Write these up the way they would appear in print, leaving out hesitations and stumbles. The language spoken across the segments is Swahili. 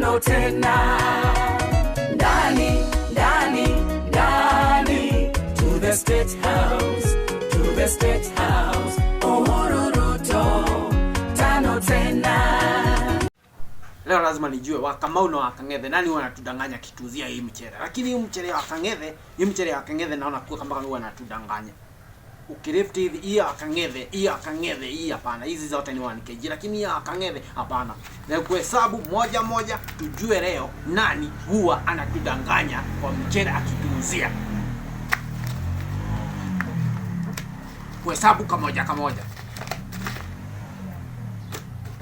Tano tena. Ndani, ndani, ndani. To the State House, to the State House. Uhuru Ruto, tano tena. Leo lazima nijue Wakamau na Wakang'ethe nani wanatudanganya kituzia hii mchele. Lakini hii mchele wa Kang'ethe, hii mchele wa Kang'ethe naona kuwa kama wanatudanganya. Ukilift hivi hii ya Kang'ethe, hii ya Kang'ethe, hii hapana. Hizi zote ni 1 kg, lakini hii ya Kang'ethe hapana. Na kuhesabu moja moja tujue leo nani huwa anatudanganya kwa mchele akituuzia. Kuhesabu kamoja kamoja.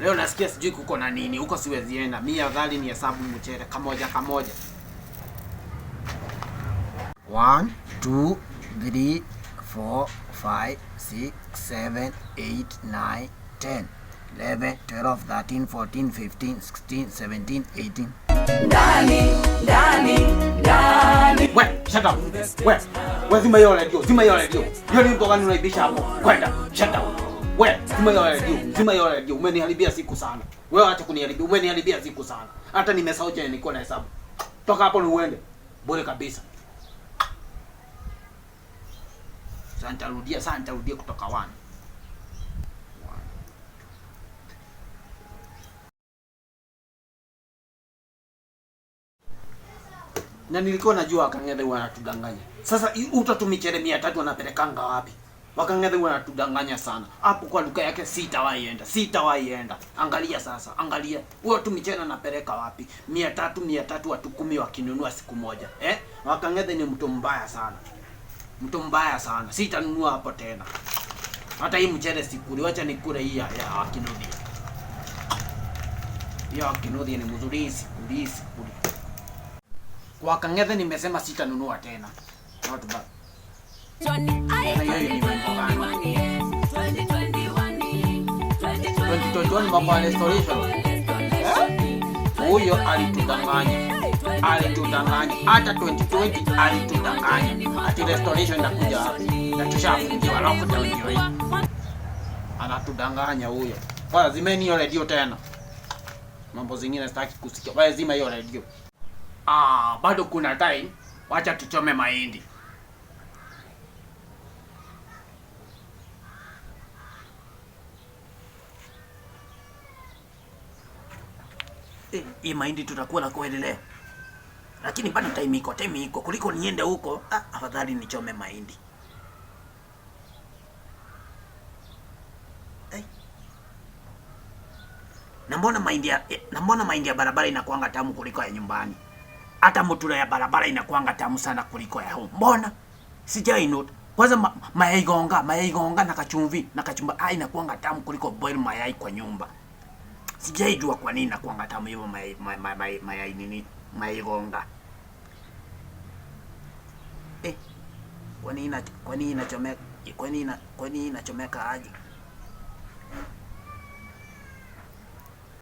Leo nasikia sijui kuko na nini huko, siwezi enda. Mimi afadhali ni hesabu mchele kamoja kamoja. 1 2 3 4 5 6 7 8 9 10 11 12 13 14 15 16 17 18. Ndani, ndani, ndani. We, shut up. We, we zima hiyo radio, zima hiyo radio. Hiyo ni mtu gani unaibisha hapo? Kwenda, shut up. We, zima hiyo radio, zima hiyo radio. Umeniharibia siku sana. Wewe acha kuniharibia, umeniharibia siku sana. Hata nimesahau chenye nilikuwa na hesabu. Toka hapo ni uende. Bure kabisa. Sasa nitarudia, sasa nitarudia kutoka 1. Na nilikuwa najua Wakang'ethe wanatudanganya. Sasa utatumichele 300 wanapelekanga wapi? Wakang'ethe wanatudanganya sana. Hapo kwa duka yake sitawahi enda, sitawahi enda. Angalia sasa, angalia. Huo tumichele anapeleka wapi? 300, 300 watu 10 wakinunua siku moja. Wakang'ethe ni mtu mbaya sana. Mtu mbaya sana. Sitanunua hapo tena. Hata hii mchele sikuli, wacha nikule hii ya Wakinuthia. Ya Wakinuthia ni mzuri, sikuli, sikuli. Kwa Kang'ethe nimesema sitanunua tena. Not bad. Sasa hiyo ni mambo gani? 2021 mambo ya restoration. Huyo alitudanganya. Alitudanganya. Hata 2020 alitudanganya. Ati restoration inakuja wapi? Na tushafungiwa lockdown hiyo hii. Anatudanganya huyo. Kwanza zimeni hiyo radio tena. Mambo zingine sitaki kusikia. Wewe zima hiyo radio. Bado kuna time. Wacha tuchome mahindi. Hii mahindi tutakuwa na kuendelea. Lakini bado time iko, time iko. Kuliko niende huko, afadhali nichome mahindi. Na mbona mahindi ya, na mbona mahindi ya barabara inakuanga tamu kuliko ya nyumbani? Hata mutura ya barabara inakuanga tamu sana kuliko ya home. Mbona? Sijai note. Kwanza mayai gonga, mayai gonga na kachumvi, na kachumba, inakuanga tamu kuliko boil mayai kwa nyumba. Sijaijua kwa nini inakuanga tamu hivyo mayai nini? Mayai gonga. Kwa nini ina, kwa nini inachomeka, kwa nini ina, kwa nini inachomeka aje?